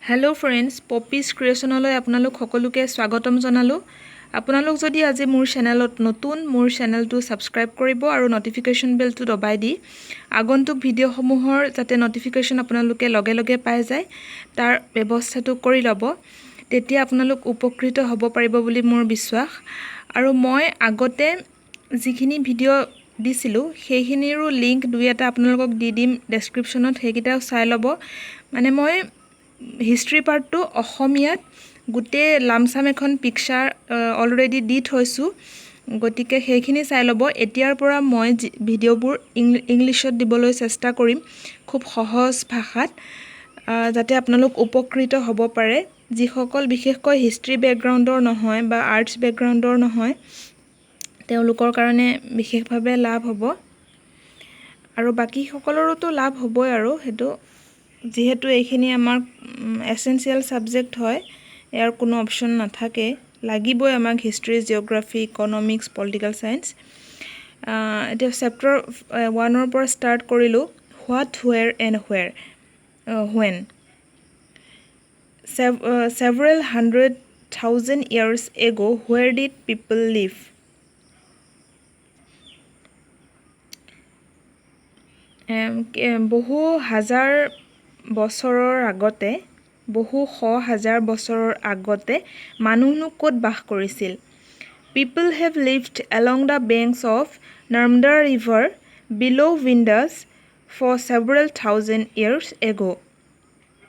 Hello' friends, পপিজ ক্ৰিয়েশ্যনলৈ আপোনালোক সকলোকে স্বাগতম জনালোঁ। আপোনালোক যদি আজি মোৰ চেনেলত নতুন, মোৰ চেনেলটো ছাবস্ক্ৰাইব কৰিব আৰু ন'টিফিকেশ্যন বেলটো দবাই দি আগন্তুক ভিডিঅ'সমূহৰ যাতে ন'টিফিকেশ্যন আপোনালোকে লগে লগে পাই যায় তাৰ ব্যৱস্থাটো কৰি ল'ব, তেতিয়া আপোনালোক উপকৃত হ'ব পাৰিব বুলি মোৰ বিশ্বাস। আৰু মই আগতে যিখিনি ভিডিঅ' দিছিলোঁ সেইখিনিৰো লিংক দুই এটা আপোনালোকক দি দিম ডেছক্ৰিপশ্যনত, সেইকেইটাও চাই ল'ব। মানে মই হিষ্ট্ৰী পাৰ্টটো অসমীয়াত গোটেই লামচাম এখন পিকচাৰ অলৰেডি দি থৈছোঁ, গতিকে সেইখিনি চাই ল'ব। এতিয়াৰ পৰা মই ভিডিঅ'বোৰ ইংলিছত দিবলৈ চেষ্টা কৰিম, খুব সহজ ভাষাত, যাতে আপোনালোক উপকৃত হ'ব পাৰে। যিসকল বিশেষকৈ হিষ্ট্ৰী বেকগ্ৰাউণ্ডৰ নহয় বা আৰ্টছ বেকগ্ৰাউণ্ডৰ নহয়, তেওঁলোকৰ কাৰণে বিশেষভাৱে লাভ হ'ব, আৰু বাকীসকলৰোতো লাভ হ'বই। আৰু সেইটো যিহেতু এইখিনি আমাৰ এচেঞ্চিয়েল ছাবজেক্ট হয়, ইয়াৰ কোনো অপশ্যন নাথাকে, লাগিবই আমাক history, geography, economics, political science. এতিয়া চেপ্টাৰ ওৱানৰ পৰা ষ্টাৰ্ট কৰিলোঁ। What, where and where, when. Several hundred thousand years ago, where did people live? বহু হাজাৰ বছৰৰ আগতে, বহু শ হাজাৰ বছৰৰ আগতে মানুহনো ক'ত বাস কৰিছিল? People have lived along the banks of Narmada river below Vindhyas for several thousand years ago.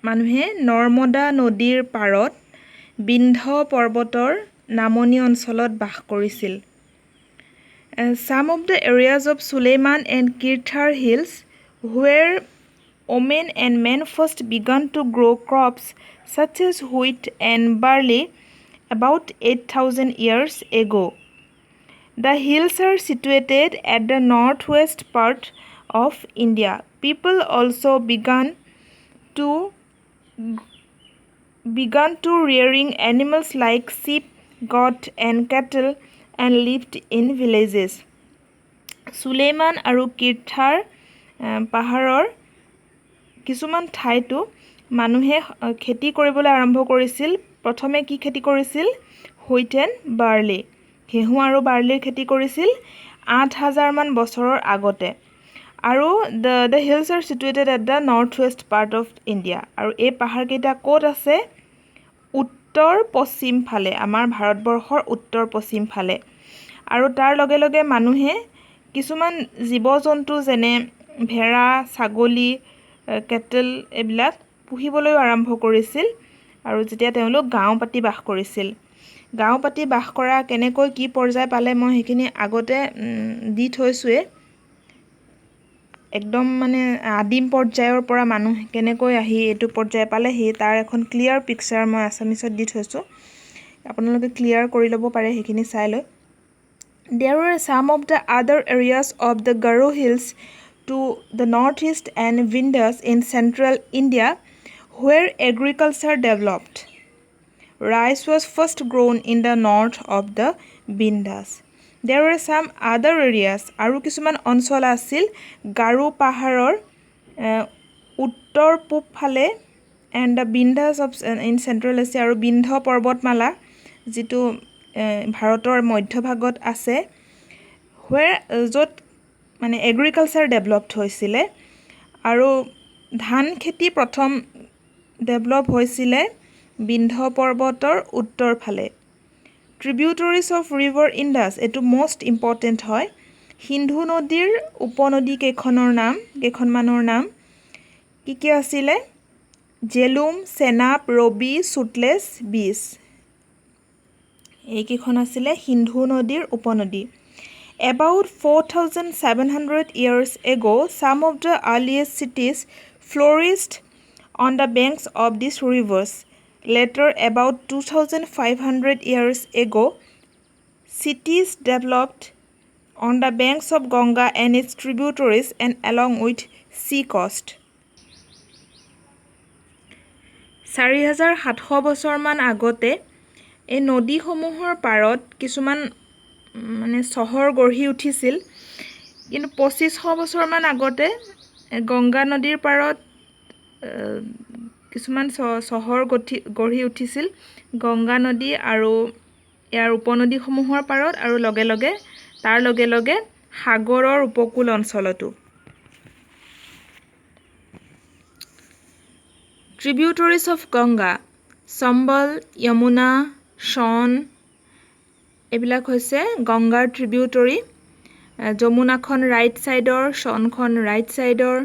মানুহে নৰ্মদা নদীৰ পাৰত বিন্ধ্য পৰ্বতৰ নামনি অঞ্চলত বাস কৰিছিল। Some of the areas of Sulaiman and Kirthar hills where women and men first began to grow crops such as wheat and barley about 8,000 years ago. The hills are situated at the northwest part of India. People also began to rearing animals like sheep, goat and cattle and lived in villages. Sulaiman আৰু কিৰ্থাৰ পাহাৰৰ কিছুমান ঠাইতো মানুহে খেতি কৰিবলৈ আৰম্ভ কৰিছিল। প্ৰথমে কি খেতি কৰিছিল? হুইট এণ্ড বাৰ্লি, ঘেঁহু আৰু বাৰ্লিৰ খেতি কৰিছিল 8,000মান বছৰৰ আগতে। আৰু the hills are situated at the north west part of India. আৰু এই পাহাৰকেইটা ক'ত আছে? উত্তৰ পশ্চিম ফালে, আমাৰ ভাৰতবৰ্ষৰ উত্তৰ পশ্চিম ফালে। আৰু তাৰ লগে লগে মানুহে কিছুমান জীৱ জন্তু যেনে ভেড়া, ছাগলী, কেটেল এইবিলাক পুহিবলৈও আৰম্ভ কৰিছিল। আৰু যেতিয়া তেওঁলোক গাঁও পাতি বাস কৰিছিল, গাঁও পাতি বাস কৰা কেনেকৈ কি পৰ্যায় পালে মই সেইখিনি আগতে দি থৈছোঁৱেই। একদম মানে আদিম পৰ্যায়ৰ পৰা মানুহ কেনেকৈ আহি এইটো পৰ্যায় পালেহি তাৰ এখন ক্লিয়াৰ পিকচাৰ মই আছামিছত দি থৈছোঁ, আপোনালোকে ক্লিয়াৰ কৰি ল'ব পাৰে সেইখিনি চাই লৈ। There are some of the other areas of the Garo hills to the north east and Vindhyas in central India where agriculture developed. Rice was first grown in the north of the Vindhyas. There are some other areas, আৰু কিছুমান অঞ্চল আছিল গাৰো পাহাৰৰ উত্তৰ পূব ফালে and the Vindhyas of in central Asia, আৰু বিন্ধ্য পৰ্বতমালা যিটো ভাৰতৰ মধ্যভাগত আছে, হুৱেৰ য'ত মানে এগ্ৰিকালচাৰ ডেভেলপড হৈছিলে। আৰু ধান খেতি প্ৰথম ডেভেলপ হৈছিলে বিন্ধ্য পৰ্বতৰ উত্তৰ ফালে। ট্ৰিবিউটৰিজ অফ ৰিভাৰ ইণ্ডাছ, এইটো মষ্ট ইম্পৰ্টেণ্ট হয়। সিন্ধু নদীৰ উপনদী কেইখনমানৰ নাম কি কি আছিলে? জেলুম, চেনাব, ৰবি, চুটলেজ, বিছ, এইকেইখন আছিলে সিন্ধু নদীৰ উপনদী। About 4,700 years ago, some of the earliest cities flourished on the banks of these rivers. Later, about 2,500 years ago, cities developed on the banks of Ganga and its tributaries and along with sea coast. 4,700 বছৰমান আগতে এই নদীসমূহৰ পাৰত কিছুমান মানে চহৰ গঢ়ি উঠিছিল। কিন্তু 2,500 বছৰমান আগতে গংগা নদীৰ পাৰত কিছুমান চহৰ গঢ়ি উঠিছিল গংগা নদী আৰু ইয়াৰ উপনদীসমূহৰ পাৰত আৰু লগে লগে তাৰ লগে লগে সাগৰৰ উপকূল অঞ্চলতো। Tributaries of Ganga, Chambal, Yamuna, Son, এইবিলাক হৈছে গংগাৰ ট্ৰিবিউটৰী। যমুনাখন ৰাইট ছাইডৰ, চনখন ৰাইট ছাইডৰ।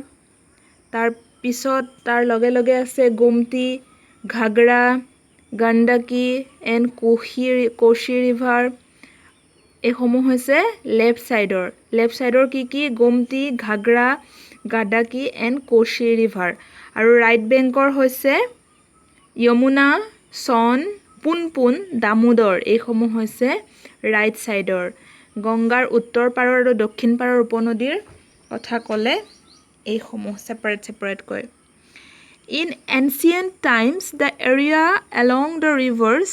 তাৰপিছত তাৰ লগে লগে আছে গোমতী, ঘাগৰা, গণ্ডকী এণ্ড কোশী ৰিভাৰ। এইসমূহ হৈছে লেফ্ট ছাইডৰ। লেফ্ট ছাইডৰ কি কি? গোমতী, ঘাগৰা, গাণ্ডকী এণ্ড কোশী ৰিভাৰ। আৰু ৰাইট বেংকৰ হৈছে যমুনা, চন, পুনপুন, দামোদৰ। এইসমূহ হৈছে ৰাইট ছাইডৰ। গংগাৰ উত্তৰ পাৰৰ আৰু দক্ষিণ পাৰৰ উপনদীৰ কথা ক'লে এইসমূহ separate ছেপাৰেটকৈ। In ancient times the area along the rivers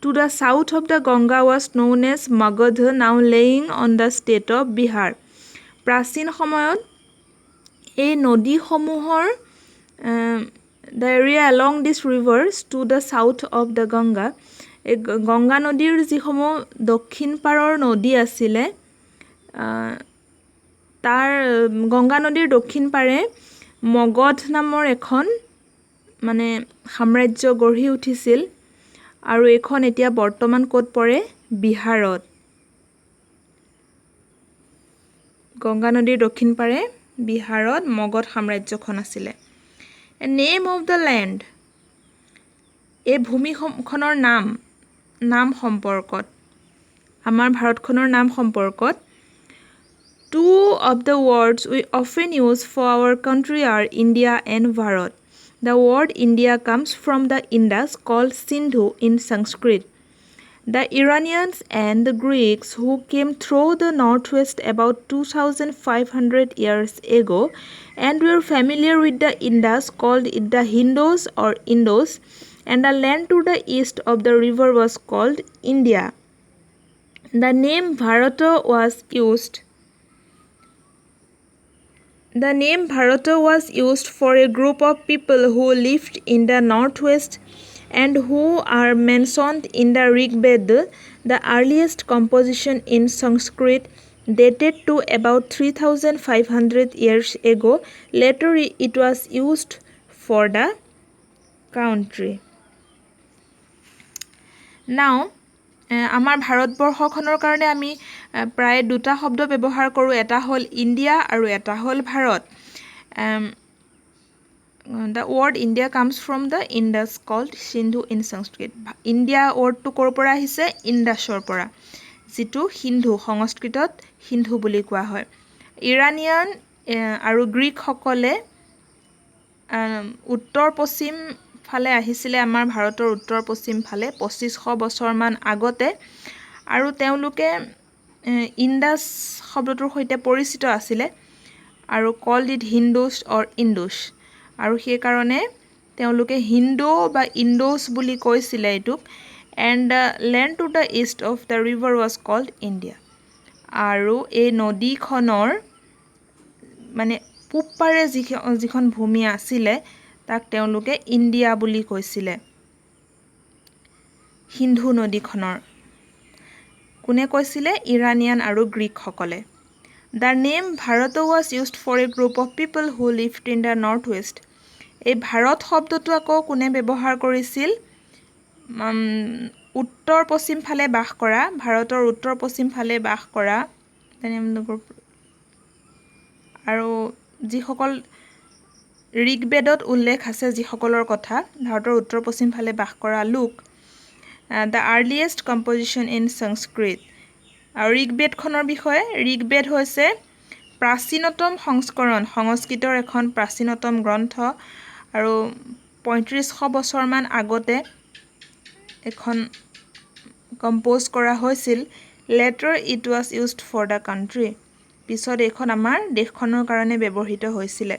to the south of the Ganga was known as Magadha, now lying on the state of Bihar. প্ৰাচীন সময়ত এই নদীসমূহৰ the area along this rivers to the south of the Ganga, এই গংগা নদীৰ যিসমূহ দক্ষিণ পাৰৰ নদী আছিলে, তাৰ গংগা নদীৰ দক্ষিণ পাৰে মগধ নামৰ এখন মানে সাম্ৰাজ্য গঢ়ি উঠিছিল আৰু এইখন এতিয়া বৰ্তমান ক'ত পৰে? বিহাৰত। গংগা নদীৰ দক্ষিণ পাৰে বিহাৰত মগধ সাম্ৰাজ্যখন আছিলে। নেম অফ the land, এই ভূমিখনৰ নাম সম্পৰ্কত, আমাৰ ভাৰতখনৰ নাম সম্পৰ্কত two of the words we often use for our country are India and Bharat. The word India comes from the Indus called Sindhu in Sanskrit. The Iranians and the Greeks who came through the northwest about 2500 years ago and were familiar with the Indus called it the Hindus or Indus, and the land to the east of the river was called India. The name Bharata was used. The name Bharata was used for a group of people who lived in the northwest and who are mentioned in the Rig Veda, the earliest composition in Sanskrit, dated to about 3500 years ago. Later it was used for the country. Now, আমাৰ ভাৰতবৰ্ষখনৰ কাৰণে আমি প্ৰায় দুটা শব্দ ব্যৱহাৰ কৰোঁ, এটা হ'ল ইণ্ডিয়া আৰু এটা হ'ল Bharat. The word India comes from the Indus called Sindhu in Sanskrit. India ৱৰ্ডটো ক'ৰ পৰা আহিছে? ইণ্ডাছৰ পৰা, যিটো সিন্ধু, সংস্কৃতত সিন্ধু বুলি কোৱা হয়। ইৰাণিয়ান আৰু গ্ৰীকসকলে উত্তৰ পশ্চিম ফালে আহিছিলে, আমাৰ ভাৰতৰ উত্তৰ পশ্চিম ফালে 2500 বছৰমান আগতে, আৰু তেওঁলোকে ইণ্ডাছ শব্দটোৰ সৈতে পৰিচিত আছিলে আৰু called it Hindus or Indus, আৰু সেইকাৰণে তেওঁলোকে হিন্দু বা ইণ্ডোছ বুলি কৈছিলে এইটোক। And the land to the east of the river was called India. আৰু এই নদীখনৰ মানে পূব পাৰে যিখন ভূমি আছিলে তাক তেওঁলোকে ইণ্ডিয়া বুলি কৈছিলে। সিন্ধু নদীখনৰ কোনে কৈছিলে? ইৰাণিয়ান আৰু গ্ৰীকসকলে। The name Bharat was used for a group of people who lived in the north west. এই ভাৰত শব্দটো আকৌ কোনে ব্যৱহাৰ কৰিছিল? উত্তৰ পশ্চিম ফালে বাস কৰা, ভাৰতৰ উত্তৰ পশ্চিম ফালে বাস কৰা আৰু যিসকল ঋগ্বেদত উল্লেখ আছে, যিসকলৰ কথা, ভাৰতৰ উত্তৰ পশ্চিম ফালে বাস কৰা লোক। The earliest composition in Sanskrit. আৰু ঋগ্বেদখনৰ বিষয়ে, ঋগ্বেদ হৈছে প্ৰাচীনতম সংস্কৰণ, সংস্কৃতৰ এখন প্ৰাচীনতম গ্ৰন্থ আৰু 3500 বছৰমান আগতে এখন কম্প'জ কৰা হৈছিল। Later it was used for the country. পিছত এইখন আমাৰ দেশখনৰ কাৰণে ব্যৱহৃত হৈছিলে।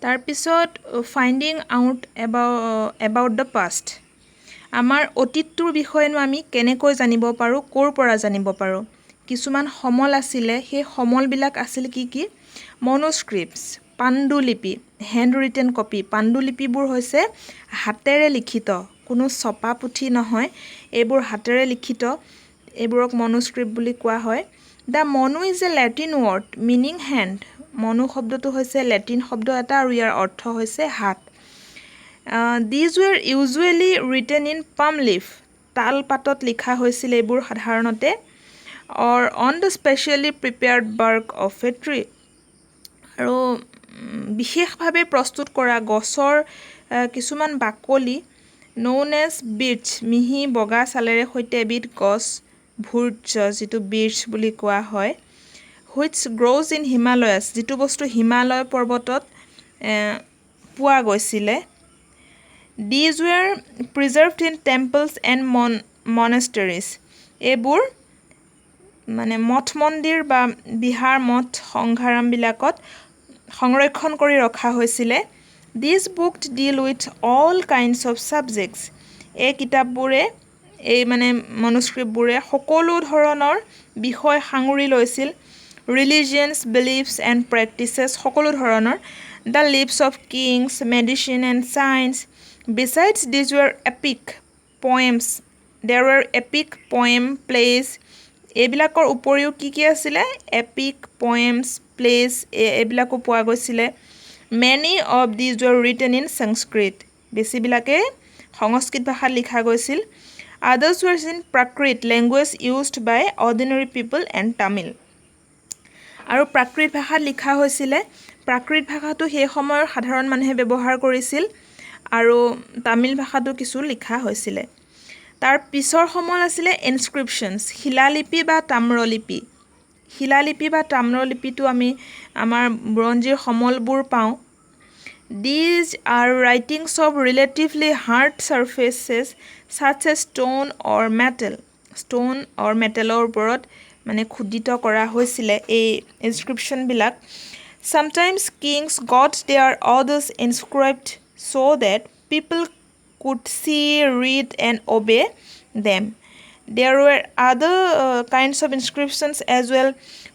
তাৰপিছত finding out about the past. আমাৰ অতীতটোৰ বিষয়েনো আমি কেনেকৈ জানিব পাৰোঁ, ক'ৰ পৰা জানিব পাৰোঁ? কিছুমান সমল আছিলে, সেই সমলবিলাক আছিল কি কি? মনুস্ক্ৰিপ্টছ, পাণ্ডুলিপি, হেণ্ড ৰিটেন কপি। পাণ্ডুলিপিবোৰ হৈছে হাতেৰে লিখিত, কোনো ছপা পুথি নহয়, এইবোৰ হাতেৰে লিখিত, এইবোৰক মনুস্ক্ৰিপ্ট বুলি কোৱা হয়। The manu is a Latin word meaning hand. Manu শব্দটো হৈছে লেটিন শব্দ এটা আৰু ইয়াৰ অৰ্থ হৈছে হাত। These were usually written in palm leaf. তাল পাতত লিখা হৈছিল এইবোৰ সাধাৰণতে, or on the specially prepared bark of a tree. আৰু বিশেষভাৱে প্ৰস্তুত কৰা গছৰ কিছুমান বাকলি, ন'ন এজ বিৰ্চ, মিহি বগা ছালেৰে সৈতে এবিধ গছ ভূৰ্য, যিটো বিৰ্চ বুলি কোৱা হয়, which grows in Himalayas, যিটো বস্তু হিমালয় পৰ্বতত পোৱা গৈছিলে। These were preserved in temples and monasteries. এইবোৰ মানে মঠ মন্দিৰ বা বিহাৰ মঠ সংঘাৰামবিলাকত সংৰক্ষণ কৰি ৰখা হৈছিলে। These books deal with all kinds of subjects. এই কিতাপবোৰে, এই মানে মনুস্ক্ৰিপ্টবোৰে সকলো ধৰণৰ বিষয় সাঙুৰি লৈছিল। ৰিলিজিয়নছ, বিলিফছ এণ্ড প্ৰেক্টিচেছ, সকলো ধৰণৰ, the lives of kings, medicine and science. Besides these were epic poems, there were epic poem, plays. এইবিলাকৰ উপৰিও কি কি আছিলে? এপিক, পয়েমছ, প্লেজ, এইবিলাকো পোৱা গৈছিলে। Many of these were written in Sanskrit. বেছিবিলাকেই সংস্কৃত ভাষাত লিখা গৈছিল। Others were in Prakrit, language used by ordinary people, and Tamil. আৰু প্ৰাকৃত ভাষাত লিখা হৈছিলে। প্ৰাকৃত ভাষাটো সেই সময়ৰ সাধাৰণ মানুহে ব্যৱহাৰ কৰিছিল আৰু তামিল ভাষাতো কিছু লিখা হৈছিলে। তাৰ পিছৰ সমল আছিলে ইনস্ক্ৰিপশ্যনছ, শিলালিপি বা তাম্ৰলিপি। শিলালিপি বা তাম্ৰলিপিটো আমি আমাৰ বুৰঞ্জীৰ সমলবোৰ পাওঁ। These are writings of relatively hard surfaces such as stone or metal. Stone or মেটেলৰ ওপৰত মানে খোদিত কৰা হৈছিলে এই ইনস্ক্ৰিপশ্যনবিলাক। Sometimes kings got their orders inscribed so that people could see, read and obey them. There were other kinds of inscriptions as well,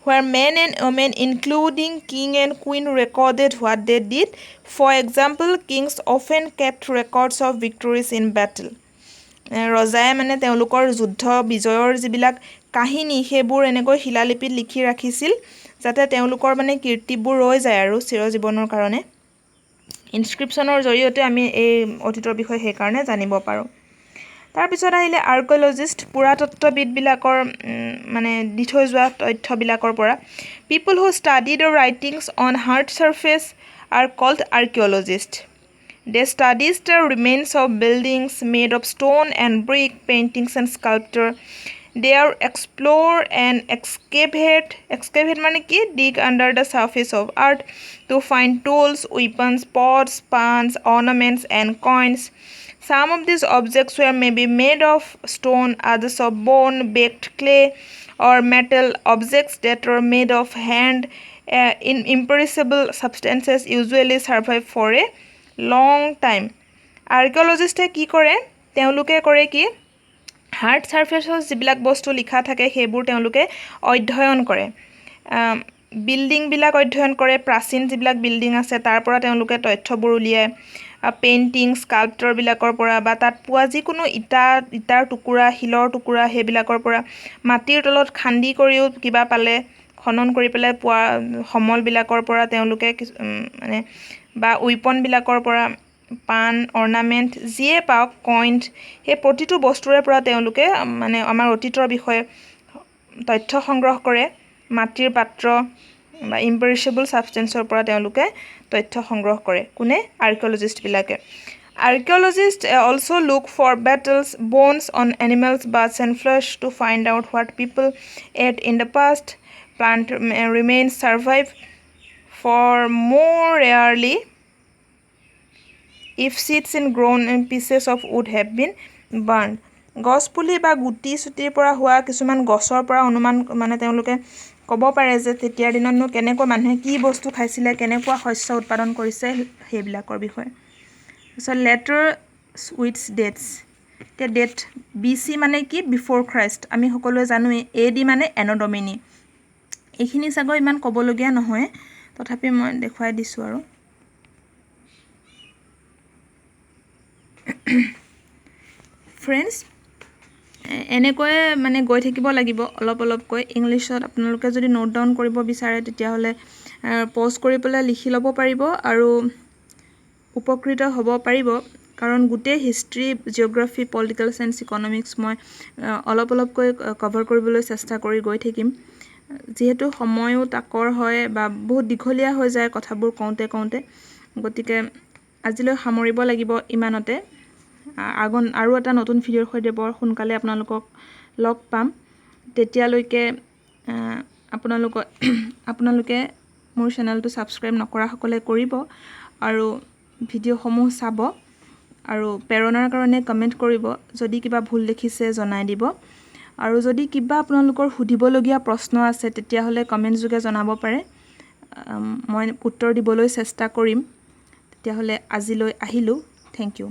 where men and women, including king and queen, recorded what they did. For example, kings often kept records of victories in battle. ৰজাই মানে তেওঁলোকৰ যুদ্ধ বিজয়ৰ যিবিলাক কাহিনী, সেইবোৰ এনেকৈ শিলালিপিত লিখি ৰাখিছিল, যাতে তেওঁলোকৰ মানে কীৰ্তিবোৰ ৰৈ যায় আৰু চিৰজীৱনৰ কাৰণে। ইনস্ক্ৰিপশ্যনৰ জৰিয়তে আমি এই অতীতৰ বিষয়ে সেইকাৰণে জানিব পাৰোঁ। তাৰপিছত আহিলে আৰ্কিঅলজিষ্ট, পুৰাতত্ত্ববিদবিলাকৰ মানে দি থৈ যোৱা তথ্যবিলাকৰ পৰা। People who study the writings on hard surface are called archaeologist. They studies the remains of buildings made of stone and brick, paintings and sculpture. They are explore and excavate. Excavate মানে কি? Dig under the surface of earth to find tools, weapons, pots, pans, ornaments and coins. Some of these objects were maybe made of stone, others of bone, baked clay, or metal. Objects that are made of hard in imperishable substances usually survive for a long time. আৰ্কিঅলজিষ্টে কি কৰে? তেওঁলোকে কৰে কি, hard ছাৰফেচত যিবিলাক বস্তু লিখা থাকে, সেইবোৰ তেওঁলোকে অধ্যয়ন কৰে। বিল্ডিংবিলাক অধ্যয়ন কৰে, প্ৰাচীন যিবিলাক বিল্ডিং আছে, তাৰ পৰা তেওঁলোকে তথ্যবোৰ উলিয়ায়। পেইণ্টিং, স্কাল্পটৰবিলাকৰ পৰা বা তাত পোৱা যিকোনো ইটাৰ টুকুৰা, শিলৰ টুকুৰা, সেইবিলাকৰ পৰা, মাটিৰ তলত খান্দি কৰিও কিবা পালে, খনন কৰি পেলাই পোৱা সমলবিলাকৰ পৰা তেওঁলোকে কিছু মানে বা উইপনবিলাকৰ পৰা, পান, অৰ্ণামেণ্ট, যিয়ে পাওক, কইন, সেই প্ৰতিটো বস্তুৰে পৰা তেওঁলোকে মানে আমাৰ অতীতৰ বিষয়ে তথ্য সংগ্ৰহ কৰে। মাটিৰ পাত্ৰ বা ইম্পেৰিচেবল ছাবষ্টেঞ্চৰ পৰা তেওঁলোকে তথ্য সংগ্ৰহ কৰে। কোনে? আৰ্কিঅলজিষ্টবিলাকে। Archaeologist also look for beetles, bones on animals, birds and flesh to find out what people ate in the past. Plant remains survive far more rarely if seeds in grown in pieces of wood have been burned. গছপুলি বা গুটি চুটিৰ পৰা হোৱা কিছুমান গছৰ পৰা অনুমান, মানে তেওঁলোকে ক'ব পাৰে যে তেতিয়াৰ দিনতনো কেনেকৈ মানুহে কি বস্তু খাইছিলে, কেনেকুৱা শস্য উৎপাদন কৰিছে, সেইবিলাকৰ বিষয়ে। তাৰপিছত লেটাৰ উইথ ডেটছ। এতিয়া ডেট, বি চি মানে কি? বিফ'ৰ খ্ৰাইষ্ট, আমি সকলোৱে জানোৱেই। এ ডি মানে এন' ডমিনি। এইখিনি চাগৈ ইমান ক'বলগীয়া নহয়। তথাপি মই দেখুৱাই দিছোঁ আৰু। ফ্ৰেণ্ডছ, এনেকৈয়ে মানে গৈ থাকিব লাগিব অলপ অলপকৈ। ইংলিছত আপোনালোকে যদি নোট ডাউন কৰিব বিচাৰে, তেতিয়াহ'লে পজ কৰি পেলাই লিখি ল'ব পাৰিব আৰু উপকৃত হ'ব পাৰিব, কাৰণ গোটেই history, geography, political science, economics মই অলপ অলপকৈ কভাৰ কৰিবলৈ চেষ্টা কৰি গৈ থাকিম। যিহেতু সময়ো তাকৰ হয় বা বহুত দীঘলীয়া হৈ যায় কথাবোৰ কওঁতে কওঁতে, গতিকে আজিলৈ সামৰিব লাগিব ইমানতে। আগন আৰু এটা নতুন ভিডিঅ'ৰ সৈতে বৰ সোনকালে আপোনালোকক লগ পাম। তেতিয়ালৈকে আপোনালোকে মোৰ চেনেলটো ছাবস্ক্ৰাইব নকৰাসকলে কৰিব আৰু ভিডিঅ'সমূহ চাব আৰু প্ৰেৰণাৰ কাৰণে কমেণ্ট কৰিব। যদি কিবা ভুল দেখিছে, জনাই দিব আৰু যদি কিবা আপোনালোকৰ সুধিবলগীয়া প্ৰশ্ন আছে, তেতিয়াহ'লে কমেণ্ট যোগে জনাব পাৰে, মই উত্তৰ দিবলৈ চেষ্টা কৰিম। তেতিয়াহ'লে আজিলৈ আহিলোঁ। Thank you.